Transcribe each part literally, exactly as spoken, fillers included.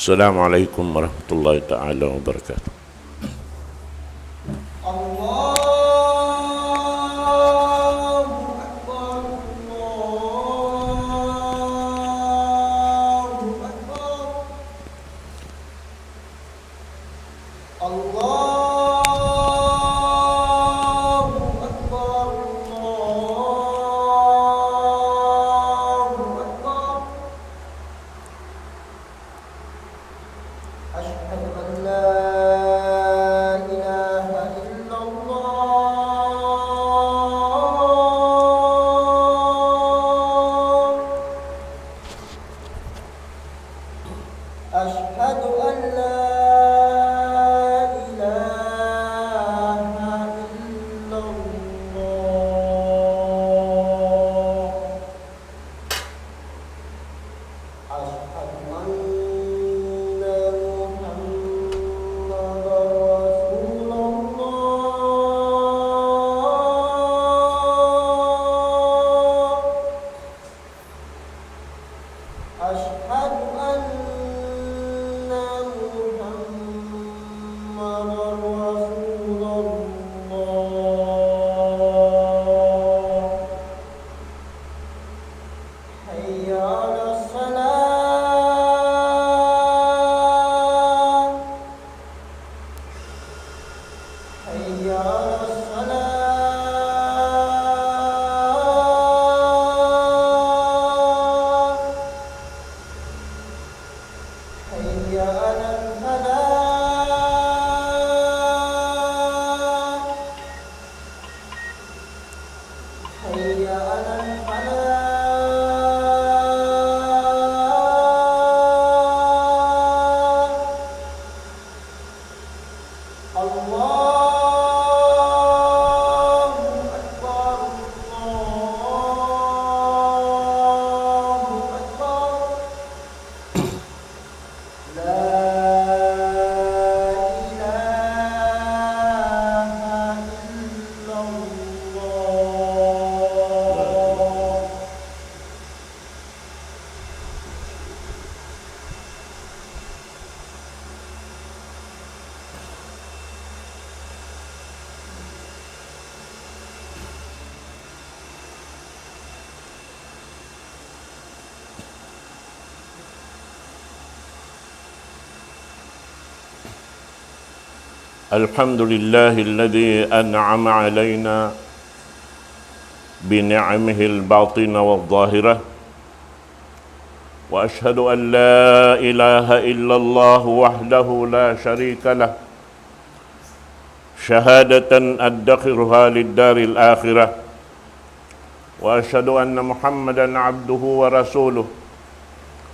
السلام عليكم ورحمة الله تعالى وبركاته. الله أكبر، الله أكبر. الله أكبر، الله أكبر. أشهد أن لا إله إلا الله. أشهد أن لا إله إلا الله. أشهد أن محمدا رسول الله. أشهد أن محمدا رسول الله. حي على الصلاة. حي على الصلاة. حي على الفلاح. حي على الفلاح. الله أكبر، الله أكبر. لا إله إلا الله. الحمد لله الذي أنعم علينا بنعمه الباطنة والظاهرة، وأشهد أن لا إله إلا الله وحده لا شريك له، شهادة أدخرها للدار الآخرة، وأشهد أن محمدا عبده ورسوله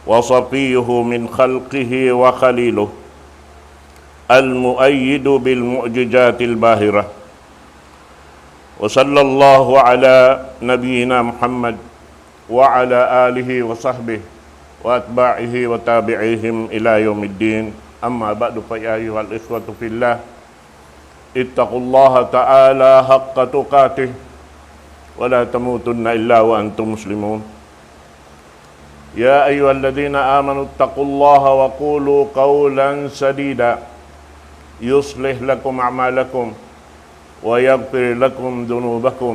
وصفيه من خلقه وخليله المؤيد بالمعجزات الباهرة. وصلى الله على نبينا محمد وعلى آله وصحبه وأتباعه وتابعيهم إلى يوم الدين. أما بعد، فيا أيها الإخوة في الله، اتقوا الله تعالى حق تقاته ولا تموتن إلا وأنتم مسلمون. يا أيها الذين آمنوا اتقوا الله وقولوا قولا سديدا يصلح لكم أعمالكم ويغفر لكم ذنوبكم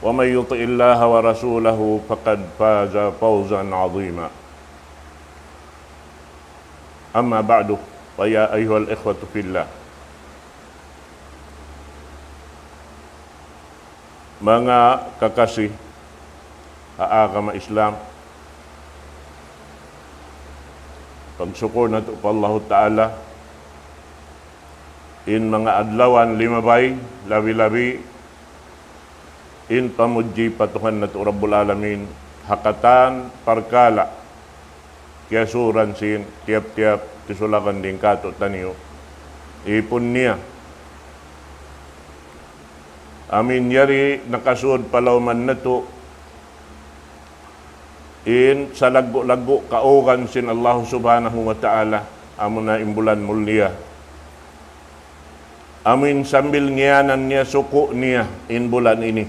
ومن يطع الله ورسوله فقد فاز فوزا عظيما. أما بعد، فيا أيها الإخوة في الله. Manga kakasi ha agama Islam, pagsukul natu' pa Allahu Ta'ala, in manga adlawan limabay, labi-labi in pamudji pa Tuhan natu' Rabbul Alamin, ha katan parkala' kiyasuran sin tiyap-tiyap tisulakan dayn kātu'niyu. Ipun niya. Amu in yari nakasud pa lawman natu' in salaggu'-laggu' kaugan sin Allah Subhanahu wa Ta'ala, amuna in bulan mulia. Amu in sambil ngiyanan niya suku' niya in bulan ini.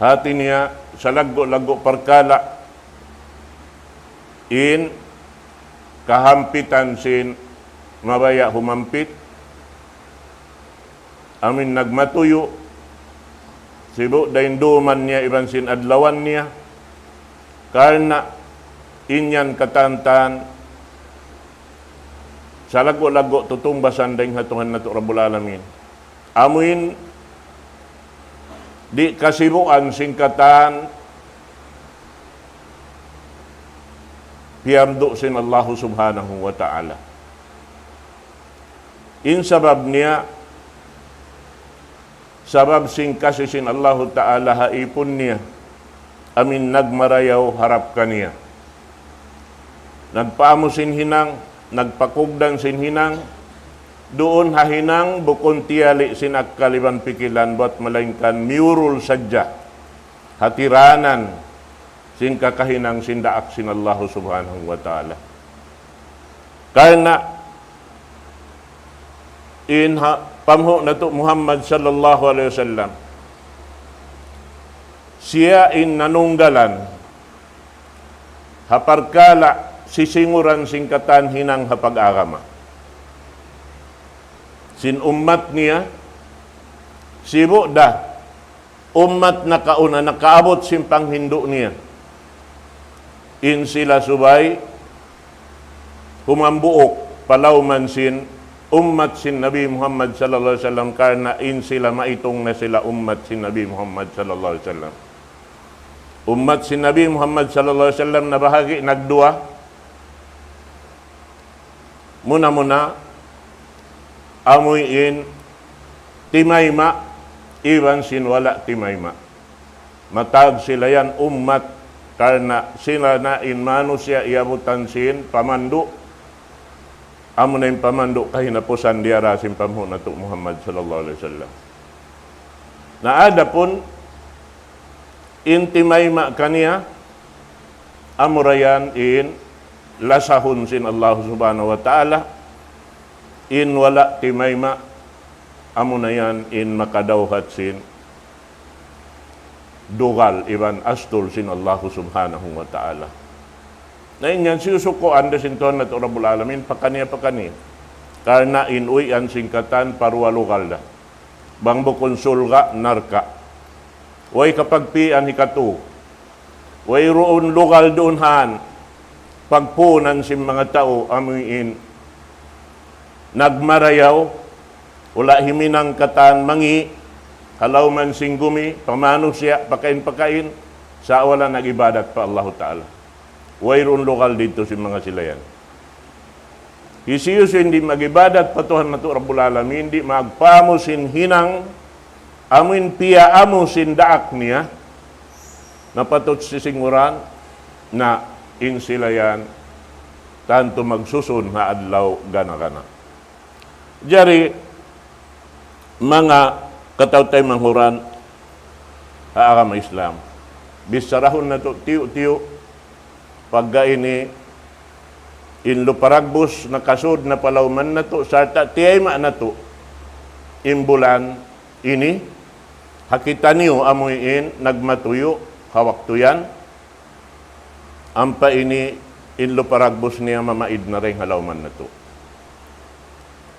Hati niya, salaggu'-laggu' parkala' In kahampitan sin mabaya' humampit, amuin nagmatuyu', sibu' da in duman niya iban sin adlawan niya, karna' in yan katantan, salaggu'-laggu' tutungbasan dayn ha Tuhan natu' Rabbul Alamin. Amuin di' kasibuan sin katan piyamdu sin Allahu Subhanahu wa Ta'ala. In sabab niya, sabab sin kasi sin Allahu Ta'ala ha ipun niya, amuin nagmarayaw harap kaniya. Nagpaamu sin hinang, nagpakugdan sin hinang, duun ha hinang bukun tiyali' sin akkal iban pikilan buat malaingkan miyurul sadja ha tiranan sin kakahinang sin daak sin Allahu Subhanahu wa Ta'ala. Karna' in ha, panghu' natu' Muhammad sallallahu alayhi wasallam, siya in nanunggalan ha parkala' sisinguran sin katan hinang ha pag-agama sin ummat niya, sibu' da ummat nakauna nakaabut sin panghindu' niya. In sila subay humambuuk pa lawman sin ummat sin Nabi Muhammad sallallahu alayhi wasallam, karna' in sila maitung na sila ummat sin Nabi Muhammad sallallahu alayhi wasallam. Ummat sin Nabi Muhammad sallallahu alayhi wasallam nabahagi' nagduwa. Muna-muna, amuin timayma' iban sin wala' timayma'. Matag sila yan ummat, karna' sila na in manusiya' iyabutan sin pamandu', amuna in pamandu' kahinapusan diyara sin panghu' natu' Muhammad sallallahu alayhi wasallam. Na adapun in timayma' kaniya, amura yan in lasahun sin Allah Subhanahu wa Ta'ala, in wala' timayma', amuna yan in makadawhat sin dugal iban astul sin Allah Subhanahu wa Ta'ala. Na in yan siyusukuan da sin Tuhan natu' Rabbul Alamin, pakaniya-pakaniya. Karna' in uwian sin katan pa duwa lugal da. Bang bukun surga', narka'. Way kapagpian hikatu. Wayruun lugal duun han pagpuunan sin manga tau amuin nagmarayaw, wala' himinang katan mangi', ha lawman sin gumi, pa manusiya', pakain-pakain, sa' wala' nag-ibadat pa Allahu Ta'ala. Wayruun lugal didtu sin manga sila yan. Hisiyu-siyu in di' mag-ibadat pa Tuhan natu' Rabbul Alamin, di' magpaamu sin hinang, amuin piyaamu sin daak niya, na patut sisinguran, na in sila yan, tantu magsusun ha adlaw gana-gana. Jari, manga kataw-taymanghuran ha agama Islam. Bicharahun natu' tiyu'-tiyu', pagga ini in Luparagbus nakasud na pa lawman natu', sarta' tiyayma' natu' in bulan ini, ha kitaniyu amuin nagmatuyu' ha waktu yan, ampa ini in Luparagbus niya mamaid na dayn ha lawman natu'.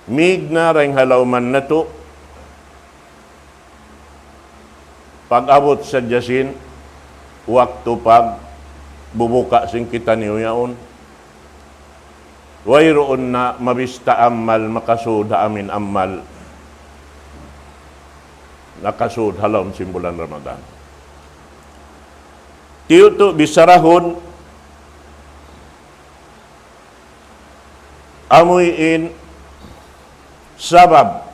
Miig na dayn ha lawman natu', pag-abut sadja sin waktu pagbubuka sin kitaniyu yaun, wayruun na mabista amal makasud ha amuin amal nakasud ha lawm sin bulan Ramadan. Tiyu' tu' bicharahun amuin sabab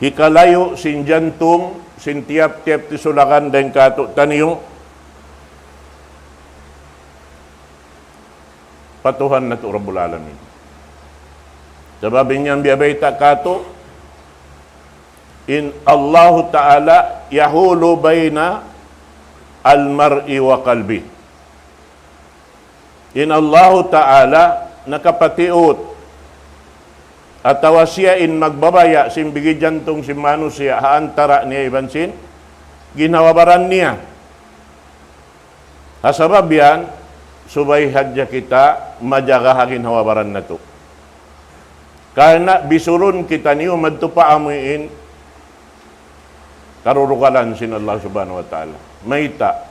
hikalayu' sin jantung sin tiyap-tiyap tisulakan dayn kātu'niyu pa Tuhan natu' Rabbul Alamin. Sabab in yan biyabayta' kātu', in Allahu Ta'ala يحول بين المرء وقلبه. In Allahu Ta'ala nakapatiut atawa siya in magbabaya' sin bigi jantung sin manusiya' ha antara' niya iban sin ginhawa-baran niya. Ha sabab yan, Subay hadja kita majaga ha ginhawa-baran natu'. Karna' bisurun kitaniyu madtu pa amuin karurugalan sin Allah Subhanahu wa Ta'ala. Mayta',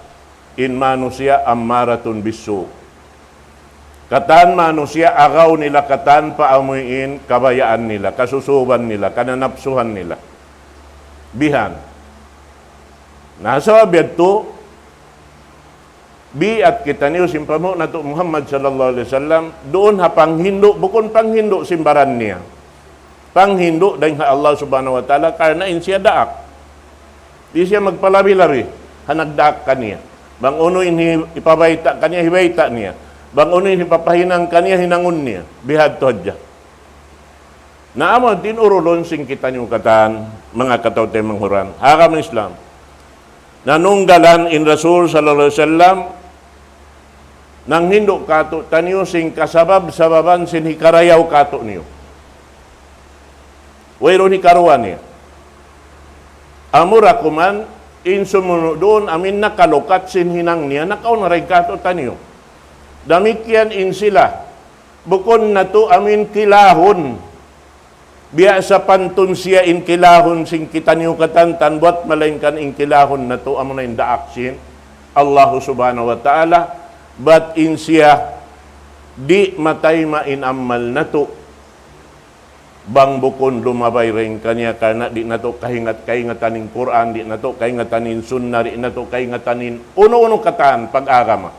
in manusiya' ammaratun bissu'. Katan manusiya' agaw nila katan pa amuin kabayaan nila, kasusuban nila, kananapsuhan nila. Bihan. Na sabab yadtu, biat kitaniyu sin panghu' natu' Muhammad sallallahu alayhi wasallam, duun ha panghindu', bukun panghindu' sin baran niya. Panghindu' dayn ha Allah Subhanahu wa Ta'ala, karna' in siya daak. Di' siya magpalabi-labi ha nagdaak kaniya. Bang unu in hi-, hipabayta' kaniya, hibayta' niya. Bang unu in hipapahinang kaniya, hinangun niya. Bihadtu hadja. Na amu in urulun sin kitaniyu katan, manga kataw-taymanghuran ha agama Islam. Nanunggalan in Rasul sallallahu alayhi wasallam, nanghindu' kātu'niyu sin kasabab-sababan sin hikarayaw kātu'niyu. Wayruun hikaruwa niya. Amura kuman, in sumunu' duun, amuin nakalukat sin hinang niya, nakauna dayn kātu'niyu. Damikkiyan in sila, bukun natu' amuin kilahun. Biya' sapantun siya in kilahun sin kitaniyu katan, tan buwat malaingkan in kilahun natu' amuna in daak sin Allahu Subhanahu wa Ta'ala, bat in siya di' matayma' in amal natu'. Bang bukun lumabay dayn kaniya karna' di' natu' kahingat-, kaingatan in Qur'an, di' natu' kaingatan in Sunnah, di' natu' kaingatan in unu-unu katan pag-agama.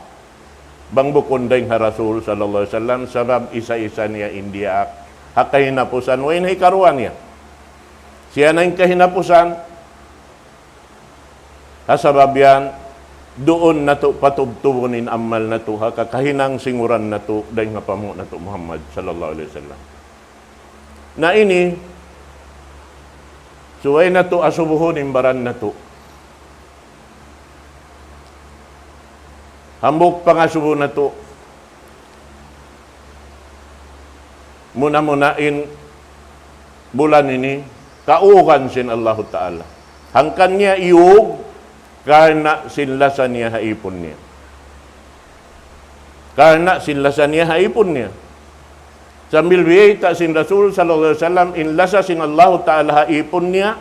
Bang bukun dayn ha Rasul sallallahu alayhi wasallam, sabab isa-isa niya in diyaak. Ha kahinapusan, way na hikaruwa niya. Siya na in kahinapusan. Ha sabab yan, duun natu' patubtubun in amal natu', ha kakahinang sin uran natu', dayn ha panghu' natu' Muhammad sallallahu alayhi wasallam. Na ini, subay natu' asubuhun in baran natu'. Hambuuk pangasubu natu'. Muna-muna in bulan ini, kaugan sin Allahu Ta'ala. Hangkan niya iug, karna' sin lasa niya ha ipun niya. Karna' sin lasa niya ha ipun niya. Sambil biyayta' sin Rasul sallallahu alayhi wasallam, in lasa sin Allahu Ta'ala ha ipun niya,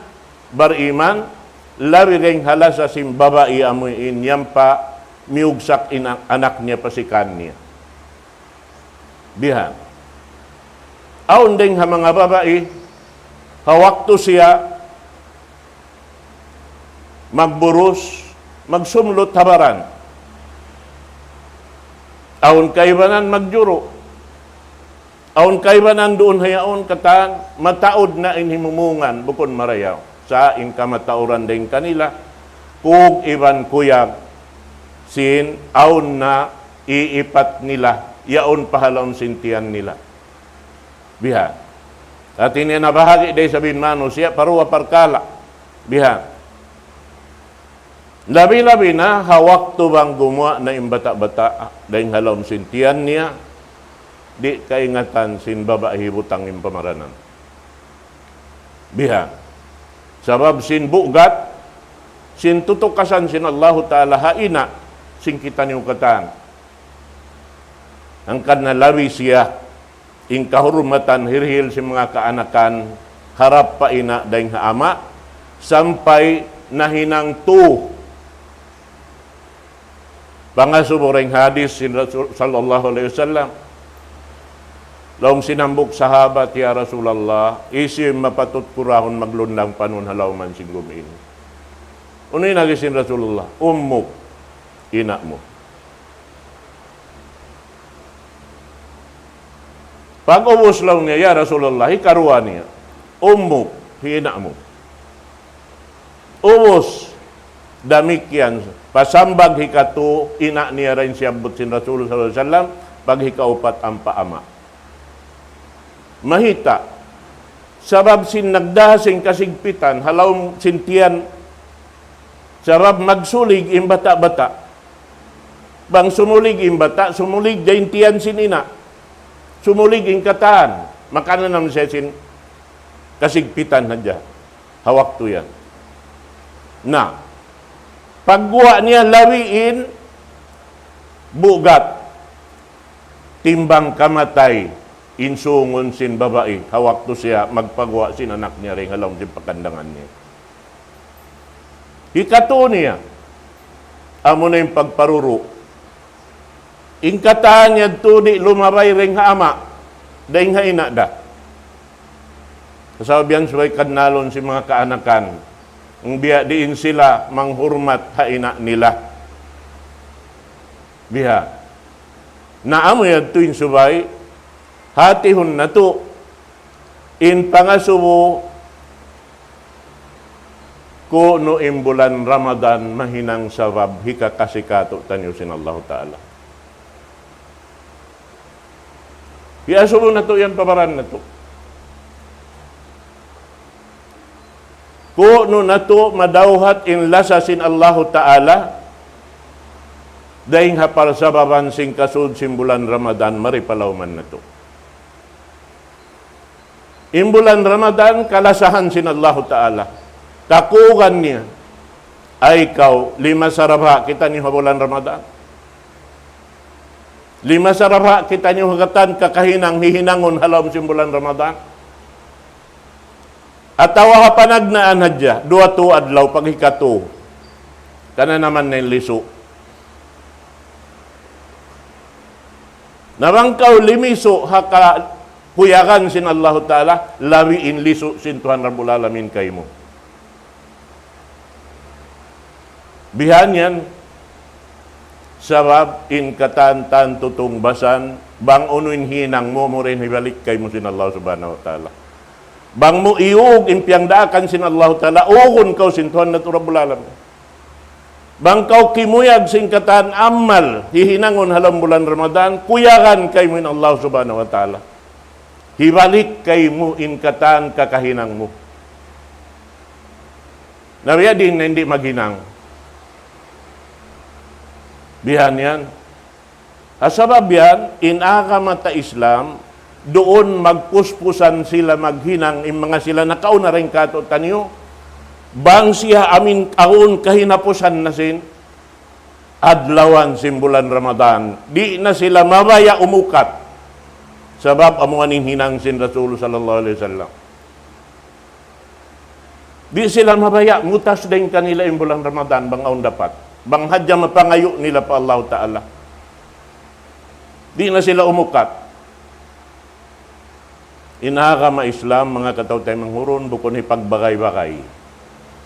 bariman, labi dayn ha lasa sin babai amuin yan pa miyugsak in anak niya pa sikan niya. Bihan. Awn dayn ha manga babai, ha waktu siya magburus, magsumlut ha baran. Awn kaibanan magjuru'. Awn kaibanan duun ha yaun katan, mataud na in himumungan, bukun marayaw. Sa' in kamatauran dayn kanila, kug iban kuyag, sin awn na iipat nila, yaun pa ha lawm sin tiyan nila. Bihan. Hati niya nabahagi' da isab in manusiya' pa duwa parkala'. Bihan. Labi-labi na ha waktu bang gumuwa' na in bata'-bata' dayn ha lawm sin tiyan niya, di' kaingatan sin babai hibutang in pamaranan. Bihan. Sabab sin bugat, sin tutukasan sin Allahu Ta'ala ha ina', sin kitaniyu katan. Hangkan na labi siya in kahurmatan hirihil sin manga kaanakan harap pa ina' dayn ha ama', sampay nahinang tu. Pangasubu dayn hadis sin Rasul sallallahu alayhi wasallam. Laung sin hambuuk sahabat, "Ya Rasulullah, hisiyu in mapatut ku dahun maglundang panun ha lawm sin gumi ini?" Unu in agi sin Rasulullah? "Ummuk, ina' mu." Pag-ubus laung niya, "Ya Rasulullah," hikaruwa niya, "Ummuk, hi ina' mu." Ubus, damikkiyan, pa sambag hikatu, ina' niya da in siyabbut sin Rasul sallallahu alayhi wasallam, pag hikaupat ampa ama'. Mayta', sabab sin nagdaha sin kasigpitan, ha lawm sin tiyan, sabab magsulig in bata'-bata'. Bang sumulig in bata', sumulig da in tiyan sin ina'. Sumulig in katan. Makananam siya sin kasigpitan hadja. Ha waktu yan. Na, pagguwa' niya labi in bugat. timbang kamatay in sungun sin babai, ha waktu siya magpaguwa' sin anak niya dayn ha lawm sin pakandangan niya. Hikatu niya, amuna in pagparuru'. In katan yadtu di' lumabay dayn ha ama', dayn ha ina' da. Sabab yan subay kannalun sin manga kaanakan. In biya' diin sila manghurmat ha ina' nila. Biha'. Na amu yadtu in subay, hatihun natu', in pangasubu, kunu' in bulan Ramadan mahinang sabab hikakasi kātu'niyu sin Allahu Ta'ala. Iyasubu natu' yan pa baran natu'. Kunu' natu' madawhat in lasa sin Allahu Ta'ala, dayn ha parsababan sin kasud sin bulan Ramadan, mari palawman natu'. In bulan Ramadan, kalasahan sin Allahu Ta'ala. Kakugan niya. Ay kaw, lima sarabha kitaniyu ha bulan Ramadan. Lima sarabha kitaniyu ha katan kakahinang hihinangun ha lawm sin bulan Ramadan. Atawa ha panagnaan hadja, duwa tu adlaw paghikatu. Kananaman na in lisu'. Na bang kaw limisu' ha kakuyagan sin Allahu Ta'ala, labi in lisu' sin Tuhan Rabbul Alamin kaymu. Bihan yan, sabab in katan-katan tutungbasan, bang unu in hinang mu, amura in hibalik kaymu sin Allah Subhanahu wa Ta'ala. Bang mu iyug in piyangdaakan sin Allah Ta'ala, ugun kaw sin Tuhan natu' Rabbul Alamin. Bang kaw kimuyag sin katan amal, hihinangun ha lawm bulan Ramadan, kuyagan kaymu in Allah Subhanahu wa Ta'ala. Hibalik kaymu in katan kakahinang mu. Na biya' diin na di' maghinang. Bihan yan. Ha sabab yan, in agama ta Islam, duun magpuspusan sila maghinang in manga sila nakauna dayn kātu'niyu. Bang siya amin awn kahinapusan na sin adlawan sin bulan Ramadan. Di' na sila mabaya' umukat. Sabab amu in hinang sin Rasul sallallahu alayhi wasallam. Di' sila mabaya' mutas dayn kanila in bulan Ramadan, bang awn dapat. Bang hadja mapangayu' nila pa Allahu Ta'ala. Di' na sila umukat. In agama Islam, manga kataw-taymanghuran, bukun hipagbagay-bagay.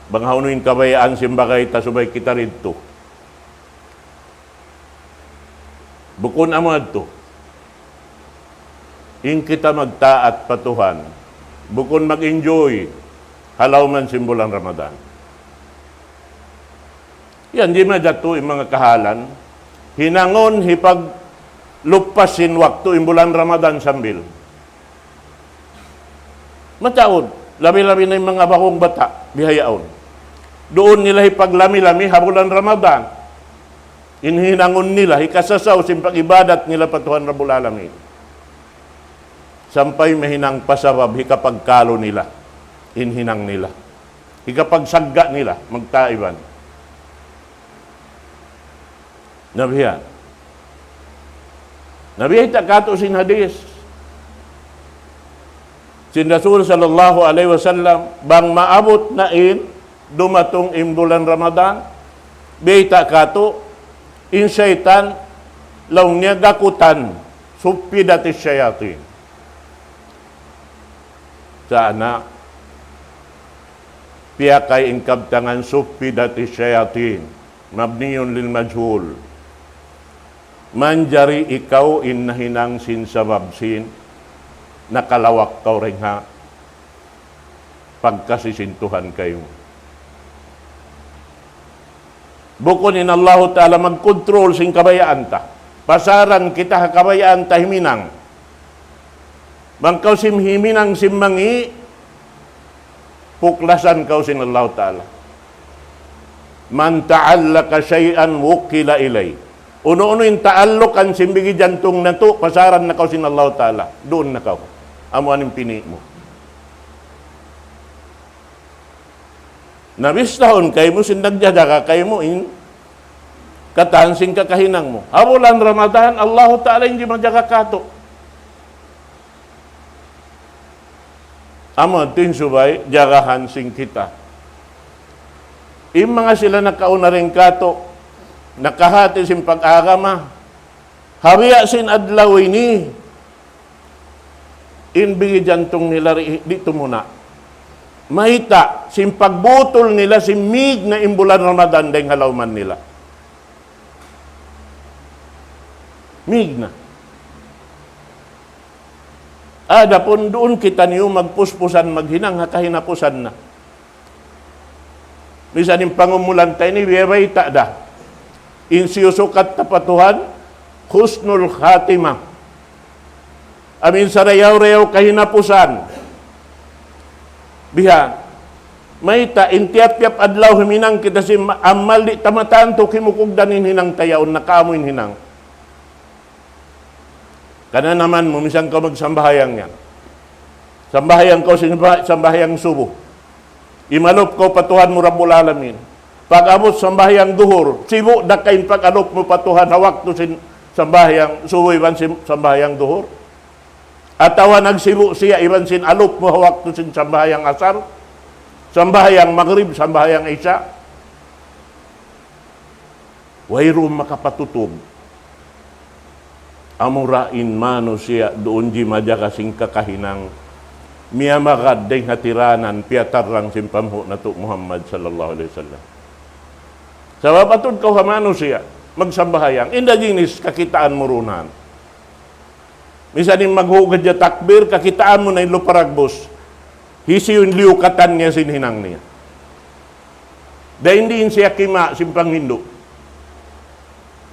Bang hawnu in kabayaan sin bagay, ta subay kita didtu. Bukun amu yadtu. In kita magtaat pa Tuhan. Bukun mag-enjoy ha lawm sin bulan Ramadan. Yan, di' madtu in manga kahalan. Hinangun hipagluppas sin waktu in bulan Ramadan sambil. Mataud, labi-labi na in manga ba'gu bata', bihaun. Duun nila hipaglami-lami ha bulan Ramadan. In hinangun nila, hikasasaw sin pag-ibadat nila pa Tuhan Rabbul Alamin. Sampay mahinang pa sabab hikapagkalu nila, in hinang nila. Hikapagsagga' nila, magtaiban. Na biya'. Na biya' ta katu' sin hadis. Sin Rasul sallallahu alayhi wasallam, bang maabut na in, dumatung in bulan Ramadan, biya' ta katu', in saytan, laung niya gakutan, صفدت الشياطين. Sa' na, piyakay in kabtangan صفدت الشياطين. مبني للمجهول. Manjari ikaw in nahinang sin sabab sin nakalawak kaw dayn ha pagkasi sin Tuhan kaymu. Bukun in Allahu Ta'ala magkontrol sin kabayaan ta. Pasaran kita ha kabayaan ta himinang. Bang kaw sin himinang sin mangi', puklasan kaw sin Allahu Ta'ala. من تعلق شيئا وكل إليه. Unu-unu in taallukan sin bigi jantung natu', pasaran na kaw sin Allahu Ta'ala. Duun na kaw. Amu in pini' mu. Na bistahun kaymu sin nagjajaga kaymu in Katan sin kakahinang mu. Ha bulan Ramadan, Allahu Ta'ala in di majaga katu'. Amu tuud in subay, jagahan sin kita. In manga sila nakauna dayn katu', nakahati sin pag-agama, ha biya' sin adlaw ini, in bigi jantung nila di', di' tumuna'. Mayta', sin pagbutul nila, sin mig na in bulan Ramadan dayn ha lawman nila. Mig na. Adapun duun kitaniyu magpuspusan maghinang ha kahinapusan na. Misan in pangumulan ta ini, biya' bayta' da. In siyusukat ta pa Tuhan, husnul khatimah. Amu in sarayaw-rayaw kahinapusan. Bihan. Mayta', in tiyap-tiyap adlaw huminang kita sin ma-, amal di' ta matantu kimukugdan in hinang ta yaun, nakaamu in hinang. Kananaman mu, misan kaw magsambahayang yan. Sambahayang kaw sin ba-, sambahayang subuh. Imalup kaw pa Tuhan mu Rabbul Alamin. Pag-abut sambahayang duhur, sibu' da ka in pag-alup mu pa Tuhan ha waktu sin sambahayang subuh iban sin sambahayang duhur. Atawa nagsibu' siya iban sin alup mu ha waktu sin sambahayang asar, sambahayang magrib, sambahayang isya. Wayruun makapatutug. Amura in manusiya' duun di' majaga sin kakahinang. Miyamagad dayn ha tiranan, piyatarrang sin panghu' natu' Muhammad sallallahu alayhi wasallam. Sabab atud kaw ha manusiya', magsambahayang, inda jinis kakitaan mu runan. Misan in maghugad ya takbir, kakitaan mu na in lupa ragbus. Hisiyu in liyukatan niya sin hinang niya. Dayn diin siya kima' sin panghindu'.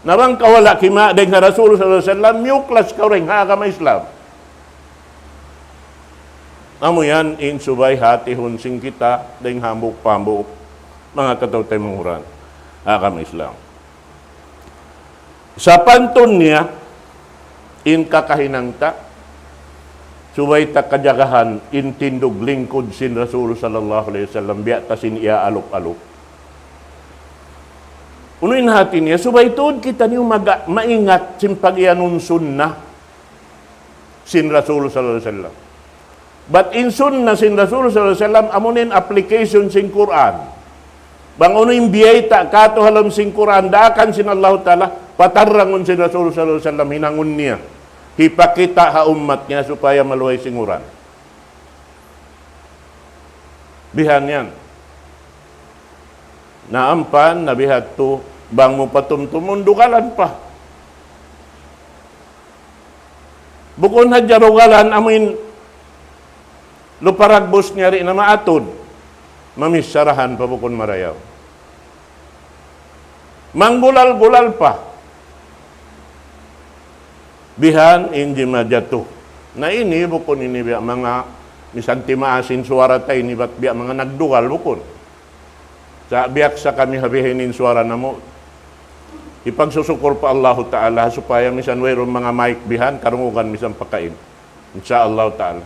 Na bang kaw wala' kima' dayn ha Rasul sallallahu alayhi wasallam, miyuklas kaw dayn ha agama Islam. Amu yan in subay hatihun sin kita dayn hambuuk pa hambuuk manga kataw-taymanghuran ha agama Islam. Sapantun niya, in kakahinang ta, subay ta kajagahan in tindug lingkud sin Rasul sallallahu alayhi wasallam, biya' ta sin iyaalup-alup. Unu in hati niya, subay tuud kitaniyu maga-, maingat sin pag-iyanun sunnah sin Rasul sallallahu alayhi wasallam. Bat in sunnah sin Rasul sallallahu alayhi wasallam, amu na in application sin Qur'an. Bang unu in biyayta' katu' ha lawm sin Qur'an, daakan sin Allahu Ta'ala, patarrangun sin Rasul sallallahu alayhi wasallam, hinangun niya. Hipakita' ha ummat niya supaya maluhay sin uran. Bihan yan. Na ampa, na bihadtu, bang mu patumtumun, dugalan pa. Bukun hadja dugalan, amuin lupa ragbus niya di' na maatud. Mamissarahan pa bukun marayaw. Manggulal-gulal pa. Bihan in di' majatu. Na ini bukun ini biya' manga misan timaas in suwara ta ini bat biya' manga nagdugal bukun. Sa' biya' sa kami ha bihaini in suwara namu'. Hipagsusukur pa Allahu Ta'ala supaya misan wayruun manga mic bihan, karungugan misan pakain. Insya Allahu Ta'ala.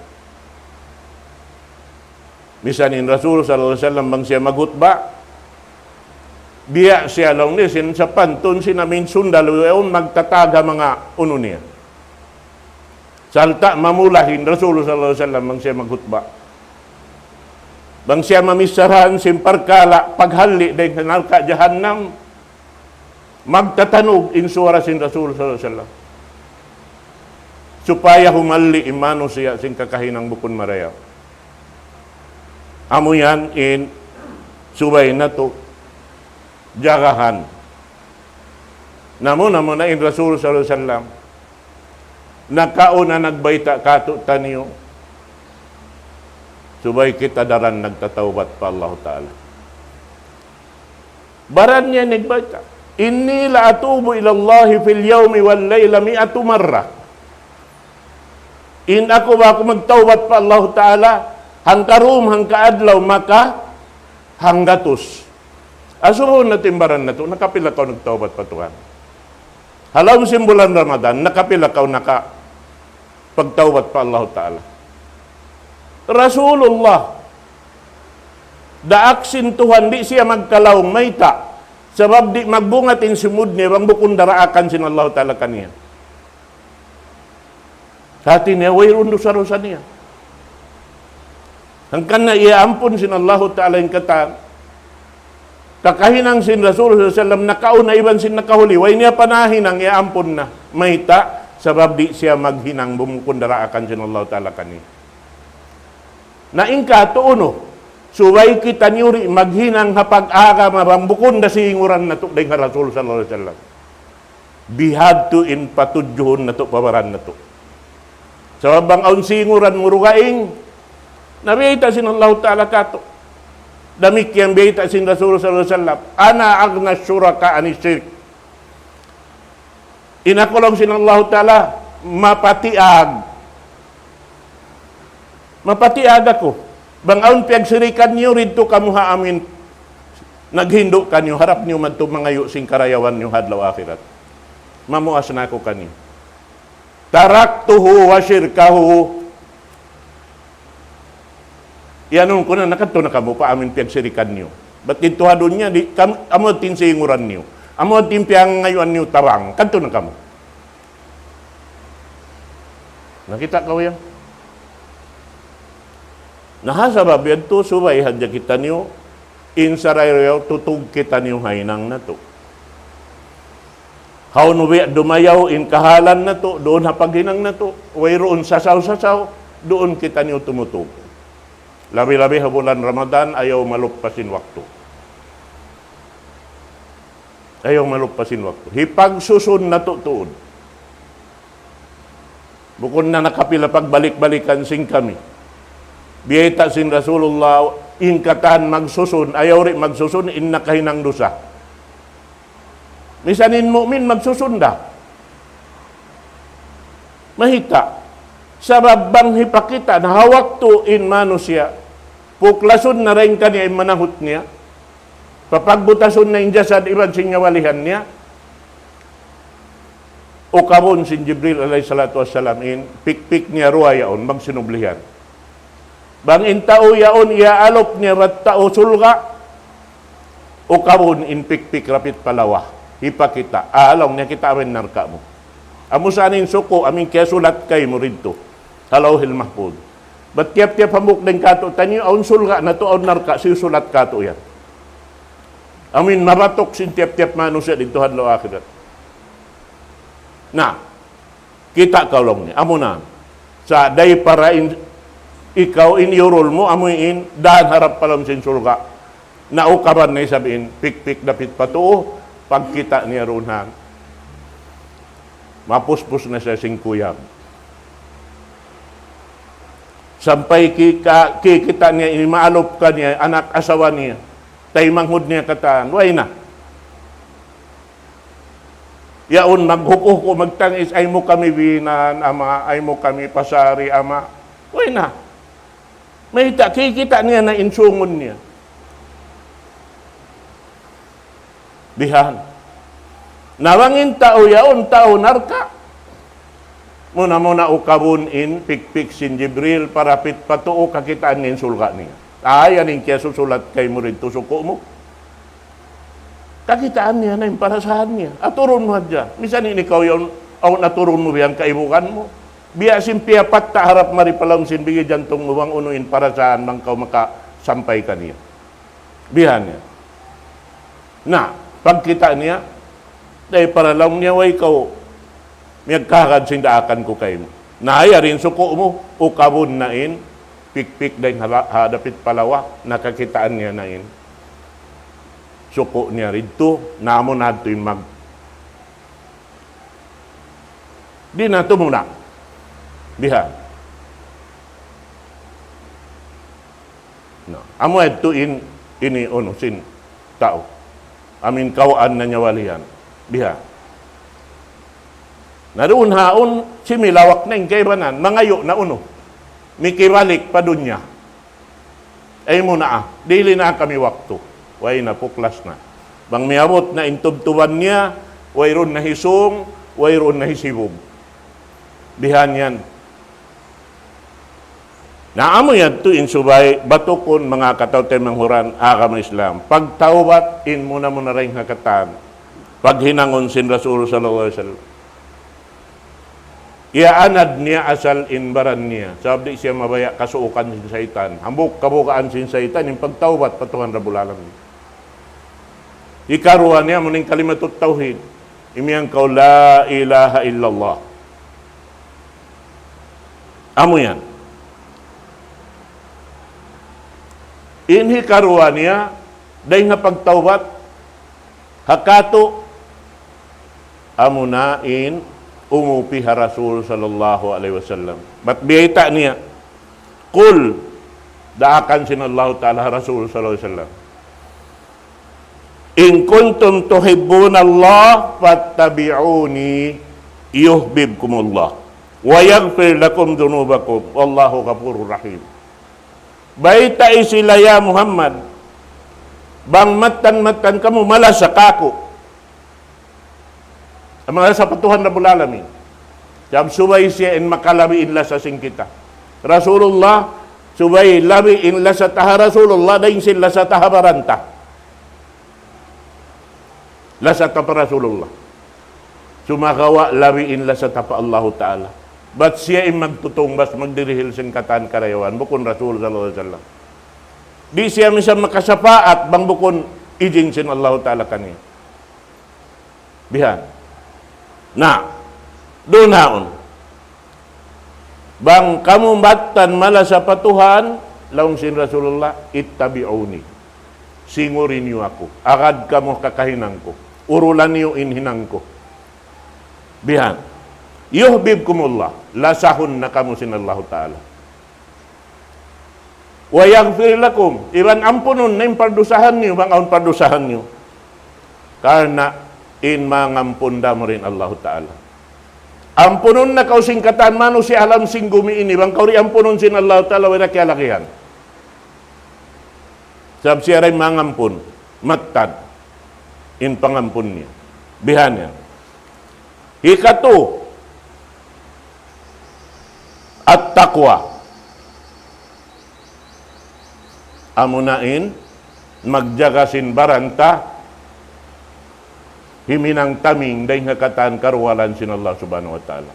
Misan in Rasul sallallahu alayhi wasallam bang siya maghutba, biya' siya laung niya sin sapantun sin amin sundalu yaun magtataga manga unu niya. Sarta' mamula in Rasul sallallahu alayhi wasallam bang siya maghutba. Bang siya mamissarahan sin parkala' paghalli' dayn ha narka' jahannam, magtatanug in suwara sin Rasul sallallahu alayhi wasallam. Supaya humalli' in manusiya' sin kakahinang bukun marayaw. Amu yan in subay natu' jagahan. Namu', namu' na in Rasul sallallahu alayhi wasallam. Nakauna nagbayta' katu'taniyu. Subay kita daran nagtatawbat pa Allahu Ta'ala. Baran niya nagbayta', إني لأتوب إلى الله في اليوم والليلة مائة مرة. In aku ba aku magtawbat pa Allahu Ta'ala, hangka dum, hangka adlaw, maka hanggatus. Asubuhun natu' in baran natu', nakapila kaw nagtawbat pa Tuhan? Ha lawm sin bulan Ramadan, nakapila kaw nakapagtawbat pa Allahu Ta'ala? Rasulullah, daak sin Tuhan, di' siya magkalaung, mayta'? Sabab di' magbunga in simud niya bang bukun daraakan sin Allahu Ta'ala kaniya. Hati niya, wayruun dusa-dusa niya. Hangkan na iyaampun sin Allahu Ta'ala in katan. Kakahinang sin Rasul sallallahu alayhi wasallam nakauna iban sin nakahuli. Way niya pa nahinang, iyaampun na. Mayta', sabab di' siya maghinang bang bukun daraakan sin Allahu Ta'ala kaniya. Na in katu' unu, subay kitaniyu di' maghinang ha pag-agama bang bukun da singuran natu' dayn ha Rasul sallallahu alayhi wasallam. Bihadtu in patudjuhun natu', pa baran natu'. Sabab bang awn singuran mu dugaing, na biyayta' sin Allahu Ta'ala katu'. Damikkiyan biyayta' sin Rasul sallallahu alayhi wasallam, أنا أغنى الشركاء عن الشرك. In aku laung sin Allahu Ta'ala, mapatiag. Mapatiag aku. Bang awn piyagsirikan niyu didtu kamu ha amin, naghindu' kaniyu, harap niyu madtu mangayu' sin karayawan niyu ha adlaw akhirat. Mamuas na aku kaniyu. تركته وشركه. Iyanun ku na, na kadtu na kamu pa amin piyagsirikan niyu. Bat didtu ha dunya, di', kam-, amu in singuran niyu. Amu in piyangayuan niyu tabang. Kadtu na kamu. Nakita' kaw yan? Na ha sabab yadtu, subay hadja kitaniyu, in sarayaw tutug kitaniyu ha hinang natu'. Hawnu biya' dumayaw in kahalan natu', duun ha paghinang natu', wayruun sasaw-sasaw, duun kitaniyu tumutug. Labi-labi ha bulan Ramadan, ayaw maluppas in waktu. Ayaw maluppas in waktu. Hipagsusun natu' tuud. Bukun na nakapila pagbalik-balikan sin kami. Biyayta' sin Rasulullah, in katan magsusun, ayaw di' magsusun, in nakahinang dusa. Misan in mu'min magsusun da. Mayta'? Sabab bang hipakita' na ha waktu in manusiya', puklasun na dayn kaniya in manahut niya, papagbutasun na in jasad iban sin nyawalihan niya, ukabun sin Jibril alayhi salatu wassalam in pikpik niya duwa yaun bang sinublihan. Bang in tau yaun iyaalup niya bat tau surga', ukabun in pikpik dapit pa lawa. Hipakita', ah, laung niya, kitaa mu in narka' mu. Amu sa in suku', amu in kiyasulat kaymu didtu ha Lawhil Mahfuz. Bat tiyap-tiyap hambuuk dayn kātu'niyu, awn surga' natu', awn narka', siyusulat kātu' yan. Amu in mabatuk sin tiyap-tiyap manusiya' didtu ha adlaw akhirat. Na, kita' kaw laung niya, amu na. Sa' dayn para in, ikaw in iyurul mu, amu in, dān harap pa lawm sin surga'. Na ukaban na isab in, pikpik dapit pa tuu, pagkita' niya duun ha. Mapuspus na siya sin kuyag. Sampay ki-, ka-, kikita' niya, in maalup kaniya, anak asawa niya. Taymanghud niya katan, way na. Yaun maghuku'-huku', magtangis, "Ayaw mu kami binan, ama', ayaw mu kami pasari, ama'." Way na. Mayta', kikita' niya na in sūngun niya. Bihan. Na bang in tau yaun, tau narka'. Muna-muna ukabun in pikpik sin Jibril, parapit pa tuu kakitaan niya in surga' niya. Ay, yan in kiyasusulat kaymu didtu suku' mu. Kakitaan niya na in parasahan niya. Aturun mu hadja. Misan in ikaw yaun, awn aturun mu biya' kaibugan mu. Biya' sin piyapatta' harap mari pa lawm sin bigi jantung mu bang unu in parasahan bang kaw makasampay kaniya. Bihan niya. Na, pagkita' niya, dayn para laung niya, "Way kaw, miyagkahagad sin daakan ku kaymu." Na, yari in suku' mu, ukabun na in, pikpik dayn ha, ha dapit pa lawa, na kakitaan niya na in suku' niya didtu, na amu na hadtu in mag-, di' na tumuna. Bihan. Na, amu yadtu in, ini unu sin tau. Amu in kawaan na nyawalihan. Bihan. Na duun ha yaun, similawak na in kaibanan, mangayu' na unu. Mikibalik pa dunya. Ay muna, ah, dili na kami waktu. Way na, puklas na. Bang miyabut na in tubtuban niya, wayruun na hi sūng, wayruun na hi sibug. Bihan yan. Na amu yadtu in subay batukun manga kataw-taymanghuran agama Islam. Pagtawbat in muna-muna dayn ha katan. Paghinangun sin Rasul sallallahu alayhi wasallam. Iyaanad niya asal in baran niya. Sabab di' siya mabaya' kasuukan sin saytan. Hambuuk kabugaan sin saytan in pagtawbat pa Tuhan Rabbul Alamin. Hikaruwa niya amu in kalimatut tawhid. Imiyan kaw la ilaha illallah. Amu yan. In hikaruwa niya, dayn ha pagtawbat, ha katu', amu na in umupi ha Rasul sallallahu alayhi wasallam. Bat biyayta' niya, قل, daakan sin Allahu Ta'ala ha Rasul sallallahu alayhi wasallam. إن كنتم تحبون الله فاتبعوني يحببكم الله ويغفر لكم ذنوبكم والله غفور رحيم. Baytai sila, ya Muhammad, bang mattan-mattan kamu malasa kāku'. Malasa pa Tuhan Rabbul Alamin. Sabab subay siya in makalabi in lasa sin kita. Rasulullah, subay labi in lasa ta ha Rasulullah, dayn sin lasa ta ha baran ta. Lasa ta pa Rasulullah. Sumagawa' labi in lasa ta pa Allahu Ta'ala. Bat siya in magtutungbas, magdirihil sin katan karayawan, bukun Rasul sallallahu alayhi wasallam. Di' siya misan makasapaat, bang bukun ijin sin Allahu Ta'ala kaniya. Bihan. Na, duun haun. Bang kamu mattan malasa pa Tuhan, laung sin Rasulullah, اتبعوني. Singuri niyu aku. Agad kamu ha kakahinang ku. Urulan niyu in hinang ku. Bihan. يحببكم الله. Lasahun na kamu sin Allahu Ta'ala. ويغفر لكم. Iban ampunun na in pardusahan niyu, bang awn pardusahan niyu. Karna' in mangampun da amura in Allahu Ta'ala. Ampunun na kaw sin katan manusiya' ha lawm sin gumi ini, bang kaw di' ampunun sin Allahu Ta'ala, way da kiyalagihan. Sabab siya da in mangampun, mattan in pangampun niya. Bihan yan. Hikatu, التقوى. Amuna in magjaga sin baran ta, himinang taming dayn ha katan karugalan sin Allah Subhanahu wa Ta'ala.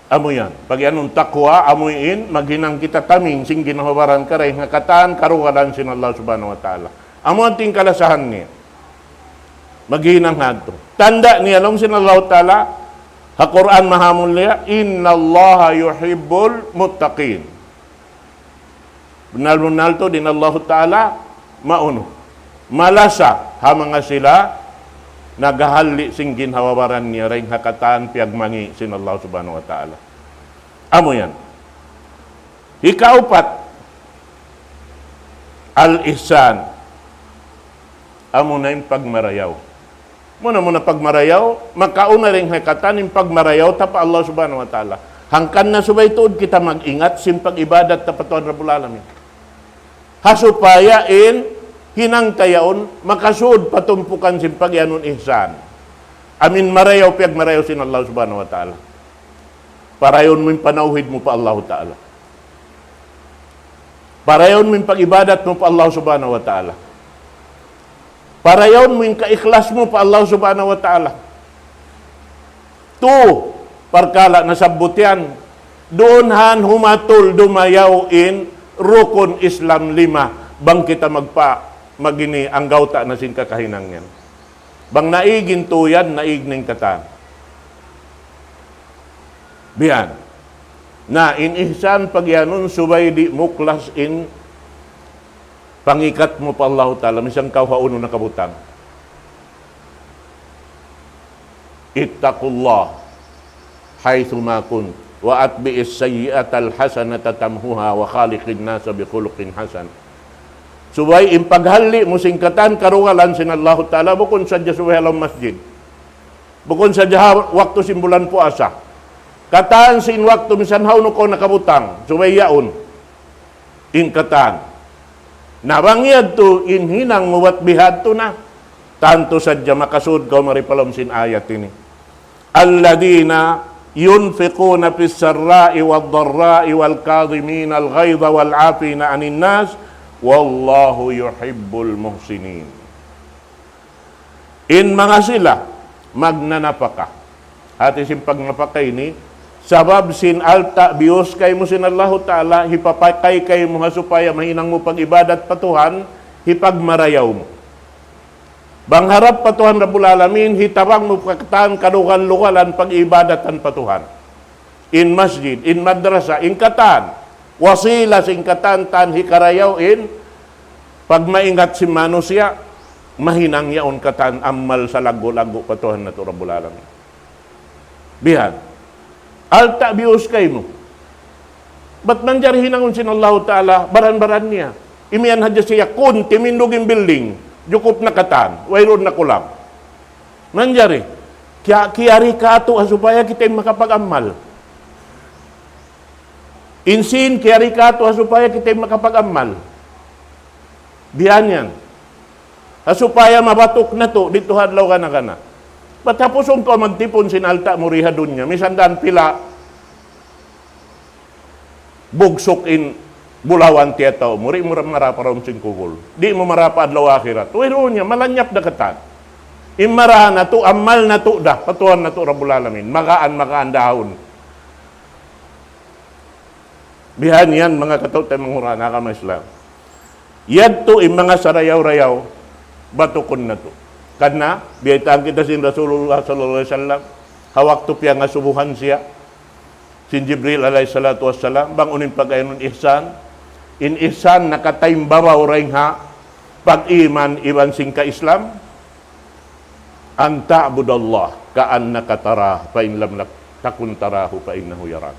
Amu yan. Pag-iyanun taqwa, amu in maghinang kita taming sin ginhawa-baran ta dayn ha katan karugalan sin Allah Subhanahu wa Ta'ala. Amu in tingkalasahan niya. Maghinang hadtu. Tanda' niya laung sin Allahu Ta'ala, ha Qur'an Mahamulliya, إن الله يحب المتقين. Bunnal-bunnal tuud in Allahu Ta'ala maunu. Malasa ha manga sila naghahalli' sin ginhawa-baran niya dayn ha katan piyagmangi' sin Allah Subhanahu wa Ta'ala. Amu yan. Hikaupat, الإحسان. Amuna in pagmarayaw. Muna-muna pagmarayaw, makauna dayn ha katan in pagmarayaw ta pa Allah Subhanahu wa Ta'ala. Hangkan na subay tuud kita mag-ingat sin pag-ibadat ta pa Tuhan Rabbul Alamin. Ha supaya in hinang ta yaun makasud pa tumpukan sin pag-iyanun ihsan. Amu in marayaw, piyagmarayaw sin Allah Subhanahu wa Ta'ala. Parayawun mu in panawhid mu pa Allahu Ta'ala. Parayawun mu in pag-ibadat mu pa Allah Subhanahu wa Ta'ala. Parayawun mu in kaikhlas mu pa Allah Subhanahu wa Ta'ala. Tu parkala' nasabbut yan. Duun han humatul dumayaw in rukun Islam lima. Bang kita magpa, magini anggawta' na sin kakahinang yan. Bang naig in tu yan, naig na in katan. Biyan. Na, in ihsan pag-iyanun subay di' muklas in pangikat mu pa Allahu Ta'ala, misan kaw ha unu nakabutang. اتقوا الله حيث ما كنتم وأتبعوا السيئة الحسنة تمحها وخالق الناس بخلق حسن. Subay in paghalli' mu sin katan karugalan sin Allahu Ta'ala, bukun sadja subay ha lawm masjid. Bukun sadja ha waktu sin bulan puasa. Katan sin waktu misan hawnu kaw nakabutang, subay yaun in katan. Na bang yadtu in hinang mu bat bihadtu na, tantu sadja makasud kaw mari pa lawm sin ayat ini. الذين ينفقون في السراء والضراء والكاظمين الغيظ والعافين عن الناس والله يحب المحسنين. In manga sila magnanapaka. Hati sin pagnapaka ini, sabab sin alta' biyus kaymu sin Allahu Ta'ala, hipapakay kaymu ha supaya mahinang mu pag-ibadat pa Tuhan, hipagmarayaw mu. Bang harap pa Tuhan Rabbul Alamin, hitabang mu pa katan kalugal-lugalan pag-ibadatan pa Tuhan. In masjid, in madrasa, in katan. Wasila sin katan-katan hikarayaw in pagmaingat sin manusiya', mahinang yaun katan amal salaggu'-laggu' pa Tuhan natu' Rabbul Alamin. Bihan. Alta' biyus kaymu. Bat manjari hinangun sin Allahu Ta'ala, baran-baran niya. Imiyan hadja siya kun, timindug in building, jukup na katan, wayruun na kulang. Manjari, kiya-, kiyari katu' ha supaya kita in makapag-amal. In sin, kiyari katu' ha supaya kita in makapag-amal. Bihan yan. Ha supaya mabatuk natu', didtu ha adlaw gana-gana. Bat hapusun kaw magtipun sin alta' mu di ha dunya. Misan dan pila, bugsuk in bulawan tiyatau mu, di' mu ra-, mara pa dum sin kubul. Di' mu mara pa adlaw akhirat. Wayruun niya, malanyap da katan. In mara natu', amal natu' da, pa Tuhan natu' Rabbul Alamin. Magaan-magaan da yaun. Bihan yan, manga kataw-taymanghuran, agama Islam. Yadtu in manga sarayaw-rayaw, batukun natu'. Karna', biyaytaan kita sin Rasulullah sallallahu alayhi wasallam, ha waktu piyangasubuhan siya, sin Jibril alayhi salatu wassalam, bang unu in pag-ayanun ihsan. In ihsan nakataymbabaw dayn ha pag-iman iban sin ka-Islam. أن تعبد الله كأنك تراه فإن لم تكن تراه فإنه يراك.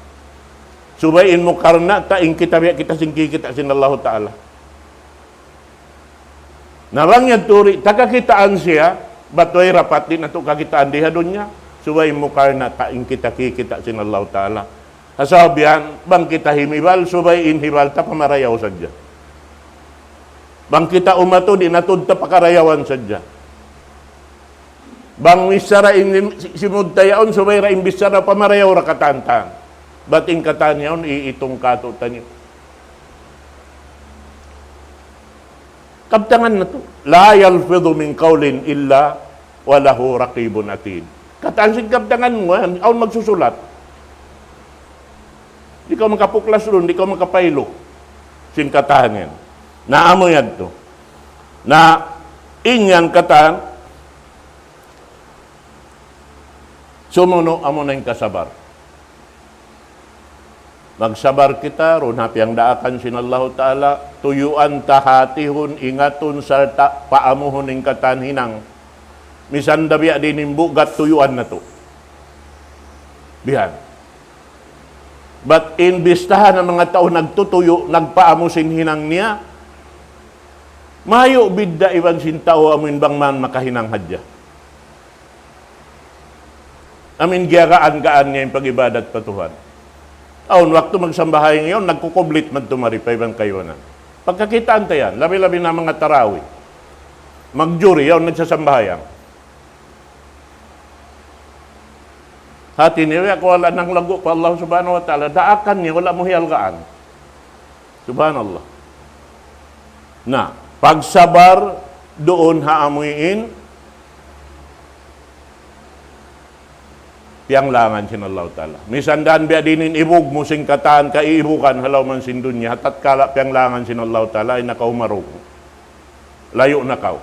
Subay in mu karna' ta in kita biya' kita sin kikita' sin Allahu Ta'ala. Na bang yadtu di' ta kakitaan siya, bat way dapat di' natu' kakitaan di ha dunya, subay in mu karna' ta in kita kikita' sin Allahu Ta'ala. Ha sabab yan, bang kita himibal, subay in hibal ta pamarayaw sadja. Bang kita umatu, di' natud ta pakarayawan sadja. Bang bichara in si-, simud ta yaun, subay da in bichara pamarayaw da katan-katan. Bat in katan yaun, iitung katu'taniyu. Kabtangan natu'. لا يلفظ من قول إلا وله رقيب عتيد. Katan sin kabtangan mu, awn magsusulat. Di' kaw makapuklas duun, di' kaw makapailu. Sin katan yan. Na amu yadtu. Na in yan katan, sumunu' amuna in kasabar. Magsabar kita, duun ha piyangdaakan sin Allahu Ta'ala, tuyuan ta hatihun, ingatun, sarta' paamuhun in katan hinang. Misan da biya' diin in bugat tuyuan natu'. Bihan. Bat in bistahan ha manga tau nagtutuyu', nagpaamu sin hinang niya, mayu' bidda' iban sin tau amuin bang man makahinang hadja. Amuin giyagaan-gaan niya in pag-ibadat pa Tuhan. Awn waktu magsambahayang yaun, nagkukublit madtu mari pa iban kaibanan. Pagkakitaan ta yan, labi-labi na manga tarawih. Magjuri, yaun nagsasambahayang. Hati niya, ya, kung wala' nanglagu' pa Allah Subhanahu wa Ta'ala, daakan niya, wala' mu hiyalgaan. Subhanallah. Na, pagsabar duun ha amuin piyanglangan sin Allahu Ta'ala. Misan dan biya' diin in ibug mu sin katan kaiibugan ha lawm sin dunya, ha tatkala piyanglangan sin Allahu Ta'ala, ay nakaw marug. Layu' na kaw.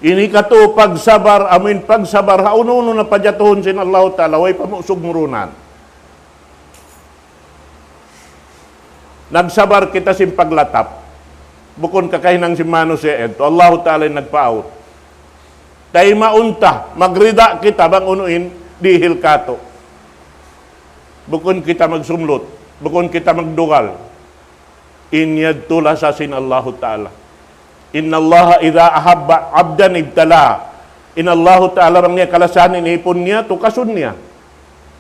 Ini katu' pagsabar, amuin pagsabar, ha unu-unu na pajatuhun sin Allahu Ta'ala, way pamusug murunan. Nagsabar kita sin paglatap. Bukun kakahinang sin manusiya' yadtu. Allahu Ta'ala in nagpaawut. Taymaun ta, magrida kita bang unu in dihil katu'. Bukun kita magsumlut, bukun kita magdugal. In yadtu lasa sin Allahu Ta'ala. إن الله إذا أحب عبدا ابتلاه. In Allahu Ta'ala bang niya kalasahan in ipun niya, tukasun niya.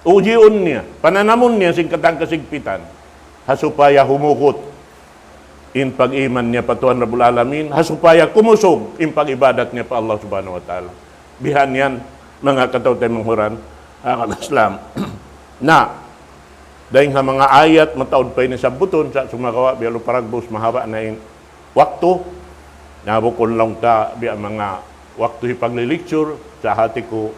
Ujiun niya, pananamun niya sin katan kasigpitan. Ha supaya humugut in pag-iman niya pa Tuhan Rabbul Alamin, ha supaya kumusug in pag-ibadat niya pa Allah Subhanahu wa Ta'ala. Bihan yan, manga kataw-taymanghuran. Agama Islam. Na, dayng ha manga ayat mataud pa ini sabbutun, sa' sumagawa' biya' lu paragbus mahaba' na in waktu, na bukun laung ta biya' manga waktu hipagli-lecture, sa' hati ku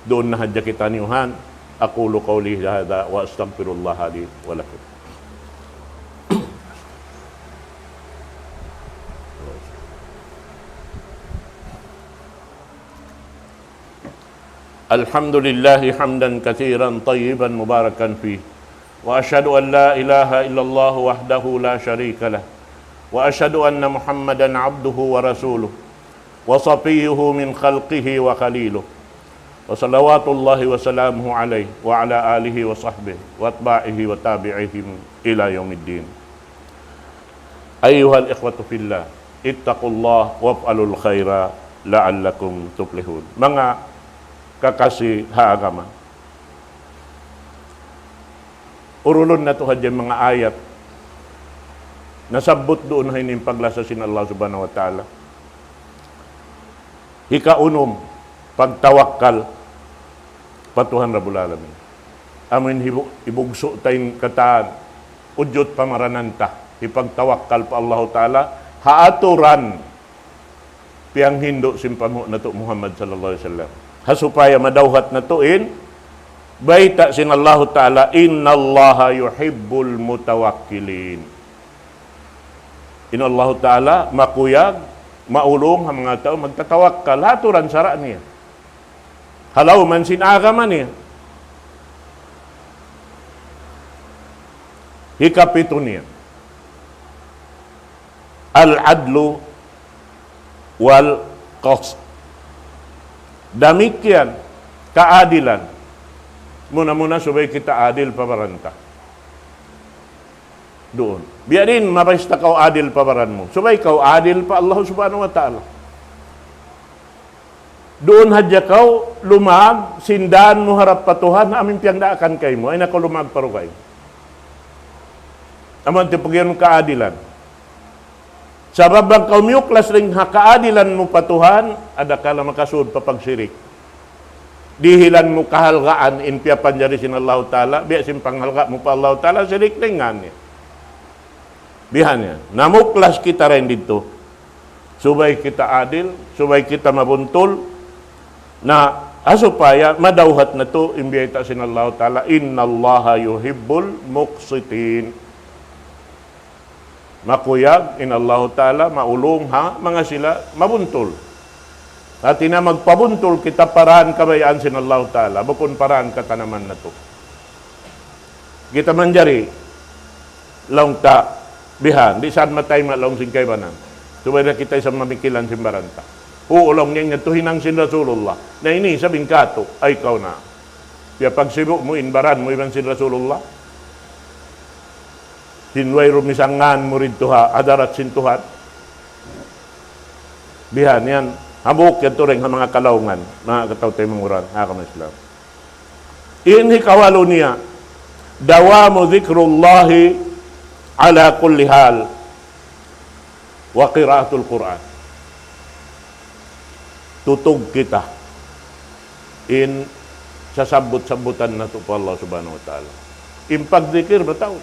duun na hadja kitaniyu han. أقول قولي هذا وأستغفر الله لي ولكم. الحمد لله حمدا كثيرا طيبا مباركا فيه، وأشهد أن لا إله إلا الله وحده لا شريك له، وأشهد أن محمدا عبده ورسوله وصفيه من خلقه وخليله، وصلوات الله وسلامه عليه وعلى آله وصحبه وأتباعه وتابعيهم إلى يوم الدين. أيها الإخوة في الله، اتقوا الله وافعلوا الخير لعلكم تفلحون. Manga kakasi ha agama, urulun natu' hadja in manga ayat nasabbut duun ha ini in paglasa sin Allah Subhanahu wa Ta'ala. Hikaunum, pagtawakkal pa Tuhan Rabbul Alamin. Amu in hibu-, hibugsu' ta in katan ujud pamaranan ta, hipagtawakkal pa Allahu Ta'ala ha aturan piyanghindu' sin panghu' natu' Muhammad sallallahu alayhi wasallam. Ha supaya madawhat natu' in bayta' sin Allahu Ta'ala, إن الله يحب المتوكلين. In Allahu Ta'ala makuyag, maulung ha manga tau magtatawakkal ha aturan sara' niya, ha lawm sin agama niya. Hikapitu niya, العدل والقسط. Damikkiyan kaadilan. Muna-muna subay kita adil pa baran ta. Duun. Biya' diin mabista kaw adil pa baran mu, subay kaw adil pa Allah Subhanahu wa Ta'ala. Duun hadja kaw lumag sin dan mu harap pa Tuhan, amu in piyagdaakan kaymu, ayaw na kaw lumag pa dugaing. Amu in tipugian kaadilan. Sabab bang kaw miyuklas dayn ha kaadilan mu pa Tuhan, adakala makasud pa pagsirik. Dihilan mu kahalgaan in piyapanjari sin Allahu Ta'ala, biya' sin panghalga' mu pa Allahu Ta'ala, sirik dayn ha niya. Bihan niya. Na muklas kita dayn didtu. Subay kita adil, subay kita mabuntul. Na, ha supaya madawhat natu' in biyayta' sin Allahu Ta'ala, إن الله يحب المقسطين. Makuyag in Allahu Ta'ala, maulung ha manga sila mabuntul. Hati niya magpabuntul kita pa dan kabayaan sin Allahu Ta'ala, bukun pa dan katanaman natu'. Kita manjari, laung ta, bihan, di' saan matayma' laung sin kaibanan. Subay da kita isab mamikilan sin baran ta. Uu, laung niya, yadtu hinang sin Rasulullah. Na ini isab in katu', ay kaw na. Piyagsibu' mu in baran mu iban sin Rasulullah. Sin wayruun misan ngan mu didtu ha hadarat sin Tuhan. Bihan yan. Hambuuk yadtu dayn ha manga kalaungan, manga kataw-taymanghuran ha agama Islam. In hikawalu niya, دوام ذكر الله على كل حال وقراءة القرآن. Tutug kita in sasabbut-sabbutan natu' pa Allah Subhanahu wa Ta'ala. In pagdikir mataud.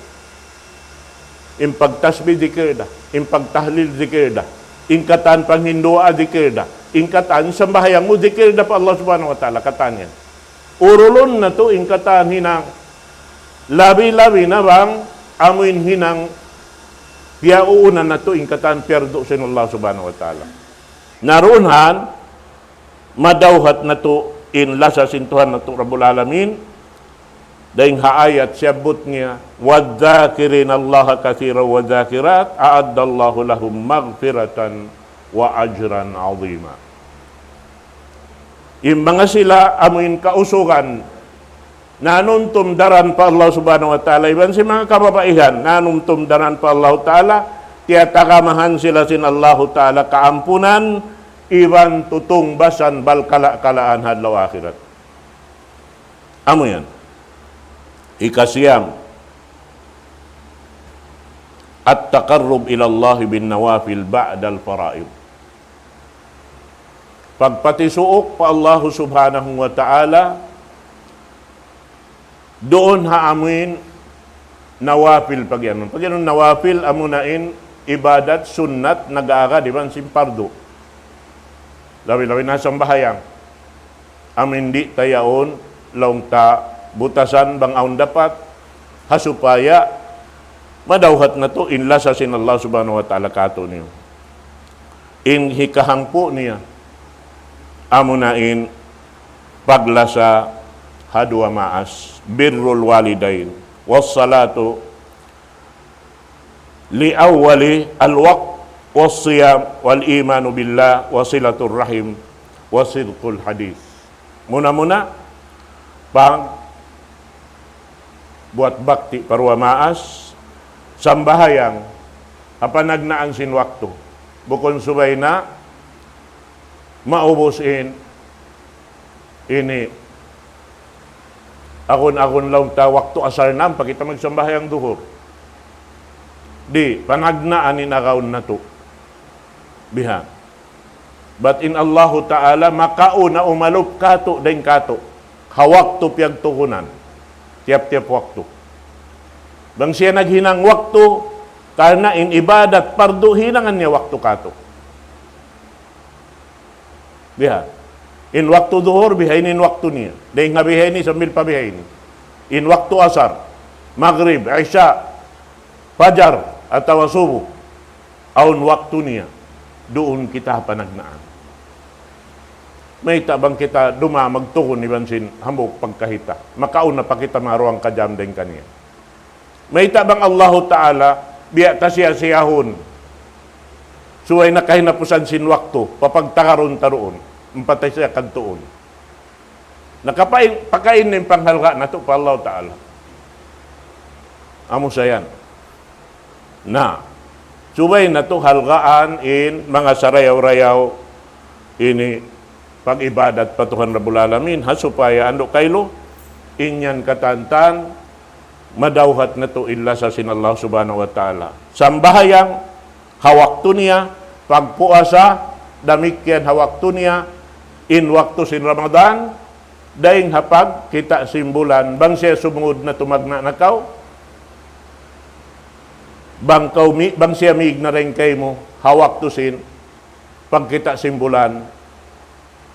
In pagtasbih dikir da. In pagtahlil dikir da. In katan panghinduwaa dikir da. In katan sambahayang mu dikir da pa Allah Subhanahu wa Ta'ala. Katan yan. Urulun natu' in katan hinang. Labi-labi na bang amu in hinang piyauunan natu' in katan piyardu sin Allah Subhanahu wa Ta'ala. Na duun han, madawhat natu' in lasa sin Tuhan natu' Rabbul Alamin. Dayn ha ayat siyabbut niya, والذاكرين الله كثيرا والذاكرات أعد الله لهم مغفرة وأجرا عظيما. In manga sila amu in kausugan nanumtum daran pa Allah Subhanahu wa Ta'ala, iban sin manga kababaihan nanumtum daran pa Allah Ta'ala, tiyatagamahan sila sin Allah Ta'ala kaampunan, iban tutungbasan bal kala-kalaan ha adlaw akhirat. Amu yan. Hikasiyam, التقرب إلى الله بالنوافل بعد الفرائض. Pagpatisuuk pa Allahu Subhanahu wa Ta'ala, Duun ha amuin nawafil pagiyanun. Pagiyanun nawafil amuna in ibadat sunnat nag-aagad iban sin pardu. Labi-labi na sambahayang. Amuin di' ta yaun laung ta butasan bang awn dapat ha supaya madawhat natu' in lasa sin Allah Subhanahu wa Ta'ala kātu'niyu. In hikahangpu' niya, amuna in paglasa ha duwa maas, birrul walidain, wassalatu li awwali al-waqt, wassiyam, wal imanu billah, wasilatur rahim, wasidqul hadith. Muna-muna, pag buat bakti pa duwa maas, sambahayang ha panagnaan sin waktu. Bukun subay na maubus in ini agun-agun laung ta waktu asar na ampa kita magsambahayang duhur. Di', panagnaan in agaun natu'. Bihan. Bat in Allahu Ta'ala makauna umalup kātu' dayn kātu'. Ha waktu piyagtuhunan. Tiyap-tiyap waktu. Bang siya naghinang waktu, karna' in ibadat pardu hinangan niya waktu kātu'. Biha. In waktu duhur, biha ini in waktu niya. Dayn ha biha ini sambil pa biha ini. In waktu asar, magrib, isya, fajar, atawa subuh. Awn waktu niya, duun kita ha panagnaan. Mayta' bang kita duma magtugun iban sin hambuuk pagkahi ta. Makauna pa kita maruwang kajam dayn kaniya. Mayta' bang Allahu Ta'ala, biya' kasiya-siyahun. Subay na kahinapusan sin waktu, papagtagarun ta duun, ampa ta siya kadtuun. Na kapain, pakain in panghalga' natu' pa Allahu Ta'ala. Amu sa yan. Na, subay natu' halgaan in manga sarayaw-rayaw ini pag-ibadat pa Tuhan Rabbul Alamin, ha supaya andu' kailu, in yan katantan, madawhat natu' in lasa sin Allah Subhanahu wa Ta'ala. Sambahayang, ha waktu niya, pagpuasa, damikkiyan ha waktu niya, in waktu sin Ramadan, dayn ha pagkita' sin bulan, bang siya sumūd na tumagna' na kaw, bang kaw mi-, bang siya mīg na dayn kaymu, ha waktu sin pagkita' sin bulan,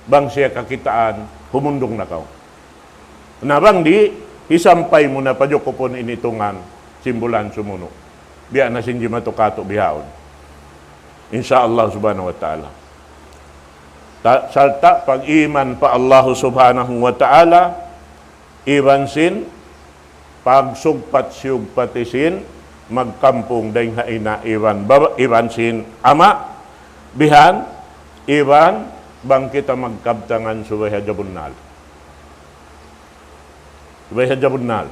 bang siya kakitaan, humundung na kaw. Na bang di', hisampay mu na pajukupun in itungan sin bulan sumunu'. Biya' na sin jimatu kātu' bihaun. Insya Allah Subhanahu wa Ta'ala. Ta-, sarta' pag-iman pa Allah Subhanahu wa Ta'ala, iban sin pagsugpat-siyugpat sin magkampung dayn ha ina' iban baba', iban sin ama', bihan, iban bang kita magkabtangan subay hadja bunnal. Subay hadja bunnal.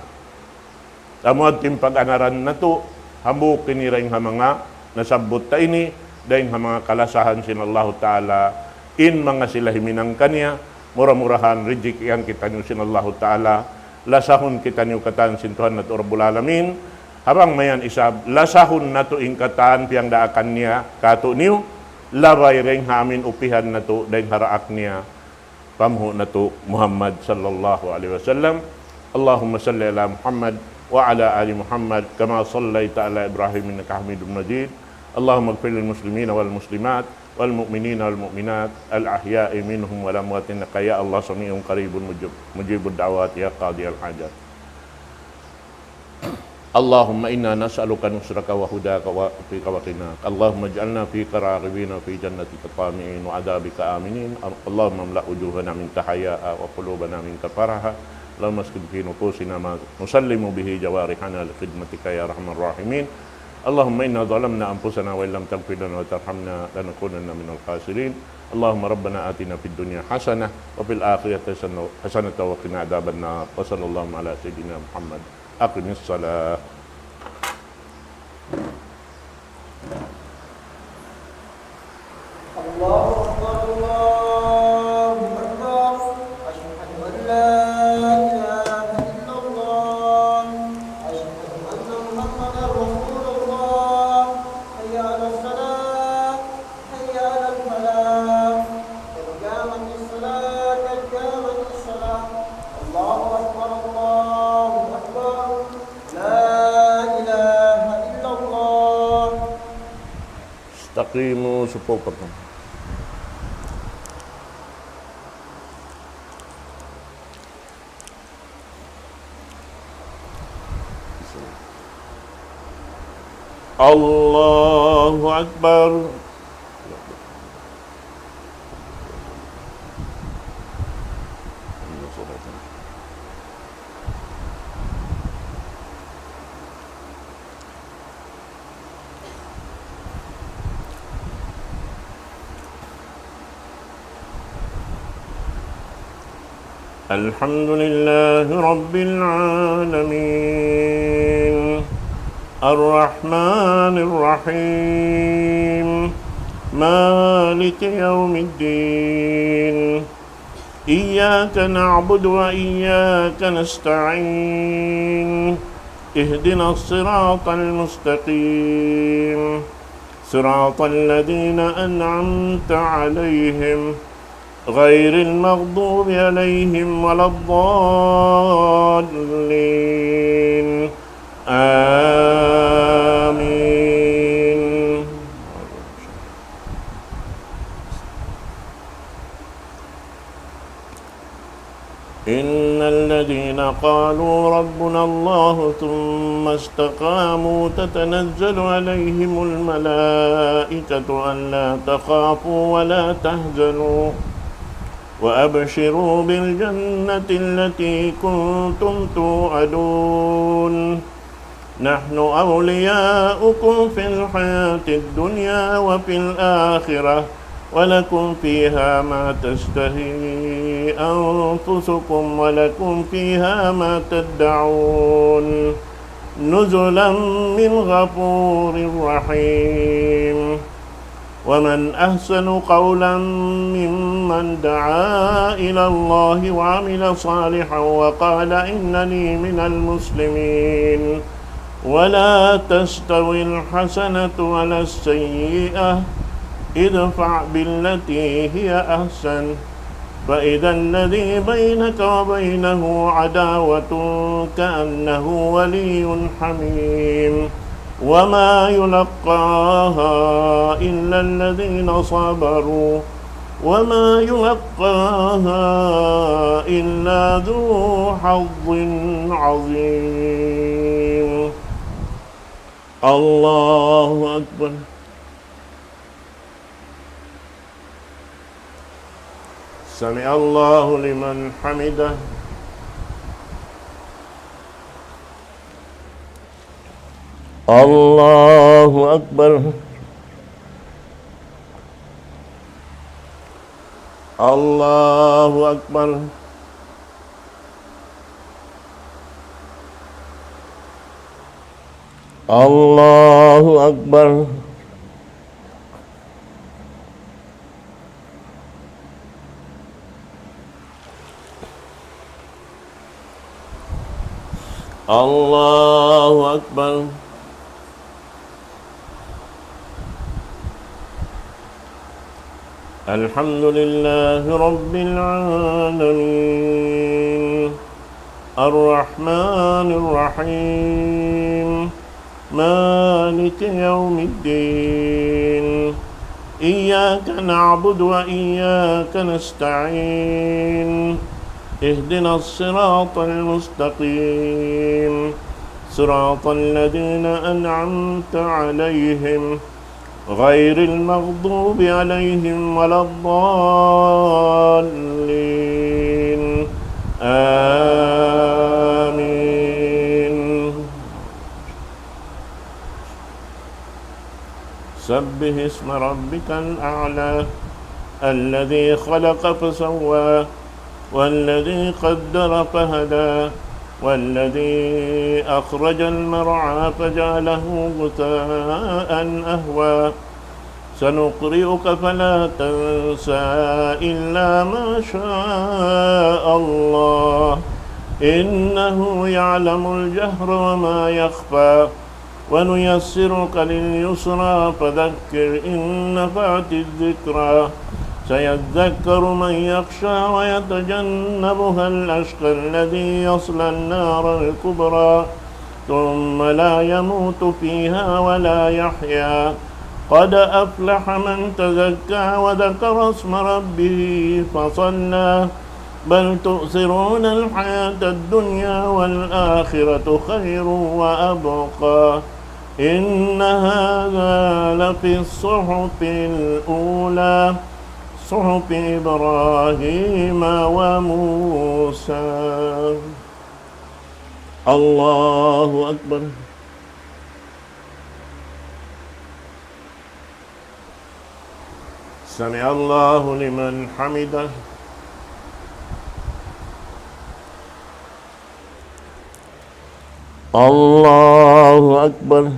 Amu in pag-anaran natu', hambuuk ini dayn ha manga nasabbut ta ini, dayn ha manga kalasahan sin Allahu Ta'ala, in manga sila himinang kaniya, mura-murahan rijikian kitaniyu sin Allahu Ta'ala, lasahun kitaniyu katan sin Tuhan natu' Rabbul Alamin, ha bang mayan isab, lasahun natu' in katan piyangdaakan niya kātu'niyu, labay dayn ha amin upihan natu', dayn ha daak niya, panghu' natu' Muhammad sallallahu alayhi wasallam. اللهم صل على محمد وعلى آل محمد كما صليت على إبراهيم إنك حميد مجيد. اللهم اغفر للمسلمين والمسلمات والمؤمنين والمؤمنات الأحياء منهم والأموات إنك يا الله سميع قريب مجيب، مجيب الدعوات يا قاضي الحاجات. اللهم إنا نسألك نصرك وهداك وعفوك وغناك. اللهم اجعلنا فيك راغبين وفي جنتك طامعين وعذابك آمنين. اللهم املأ وجوهنا منك حياء وقلوبنا منك فرحا. اللهم اسكب في نفوسنا ما نسلم به جوارحنا لخدمتك يا أرحم الراحمين. اللهم إنا ظلمنا أنفسنا وإن لم تغفر لنا وترحمنا لنكونن من الخاسرين. اللهم ربنا آتنا في الدنيا حسنة وفي الآخرة حسنة، حسنة وقنا عذاب النار. وصلى الله على سيدنا محمد. أقم الصلاة. الله أكبر، الله أكبر. أشهد أن لا إله إلا الله. أشهد أن محمدا رسول الله. حي على الصلاة. حي على الفلاح. قد قامت الصلاة، قد قامت الصلاة. الله أكبر، الله أقيموا صفوفكم. الله أكبر. الحمد لله رب العالمين. الرحمن الرحيم. مالك يوم الدين. إياك نعبد وإياك نستعين. اهدنا الصراط المستقيم. صراط الذين أنعمت عليهم غير المغضوب عليهم ولا الضالين. آمين. إن الذين قالوا ربنا الله ثم استقاموا تتنزل عليهم الملائكة ألا تخافوا ولا تحزنوا وأبشروا بالجنة التي كنتم توعدون. نحن أولياؤكم في الحياة الدنيا وفي الآخرة ولكم فيها ما تشتهي أنفسكم ولكم فيها ما تدعون. نزلا من غفور رحيم. ومن أحسن قولا ممن دعا إلى الله وعمل صالحا وقال إنني من المسلمين. ولا تستوي الحسنة ولا السيئة، ادفع بالتي هي أحسن، فإذا الذي بينك وبينه عداوة كأنه ولي حميم. وما يلقاها إلا الذين صبروا وما يلقاها إلا ذو حظ عظيم. الله أكبر. سمع الله لمن حمده. الله أكبر. الله أكبر. الله أكبر. الله أكبر. الحمد لله رب العالمين. الرحمن الرحيم. مالك يوم الدين. إياك نعبد وإياك نستعين. اهدنا الصراط المستقيم. صراط الذين أنعمت عليهم غير المغضوب عليهم ولا الضالين. آمين. سبح اسم ربك الأعلى الذي خلق فسوى والذي قدر فهدى والذي أخرج المرعى فجعله غثاء أحوى سنقرئك فلا تنسى إلا ما شاء الله إنه يعلم الجهر وما يخفى ونيسرك لليسرى فذكر إن نفعت الذكرى سيذكر من يخشى ويتجنبها الأشقى الذي يصلى النار الكبرى ثم لا يموت فيها ولا يحيا قد أفلح من تزكى وذكر اسم ربه فصلى. بل تؤثرون الحياة الدنيا والآخرة خير وأبقى. إن هذا لفي الصحف الأولى. صحف إبراهيم وموسى. الله أكبر. سمع الله لمن حمده. الله أكبر.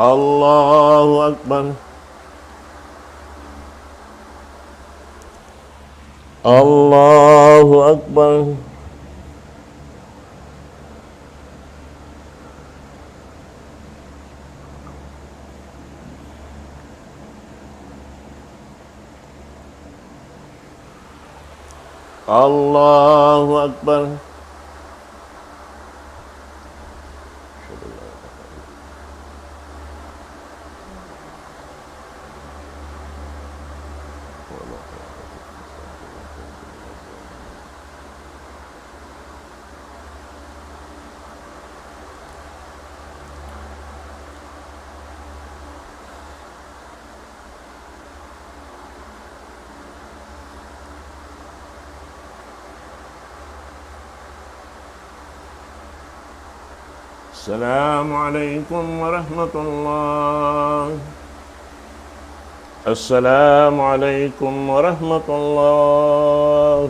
الله أكبر. الله أكبر. الله أكبر. السلام عليكم ورحمة الله. السلام عليكم ورحمة الله.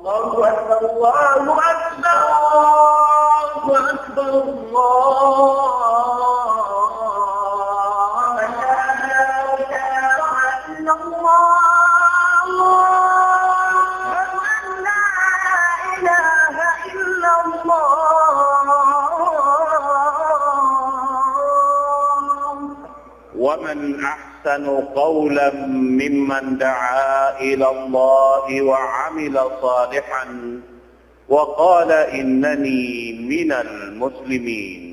الله أكبر، الله أكبر، الله أكبر، الله. أشهد أن لا إله إلا الله. أشهد أن لا إله إلا الله. ومن أحسن قولا ممن دعا إلى الله وعمل صالحا وقال إنني من المسلمين.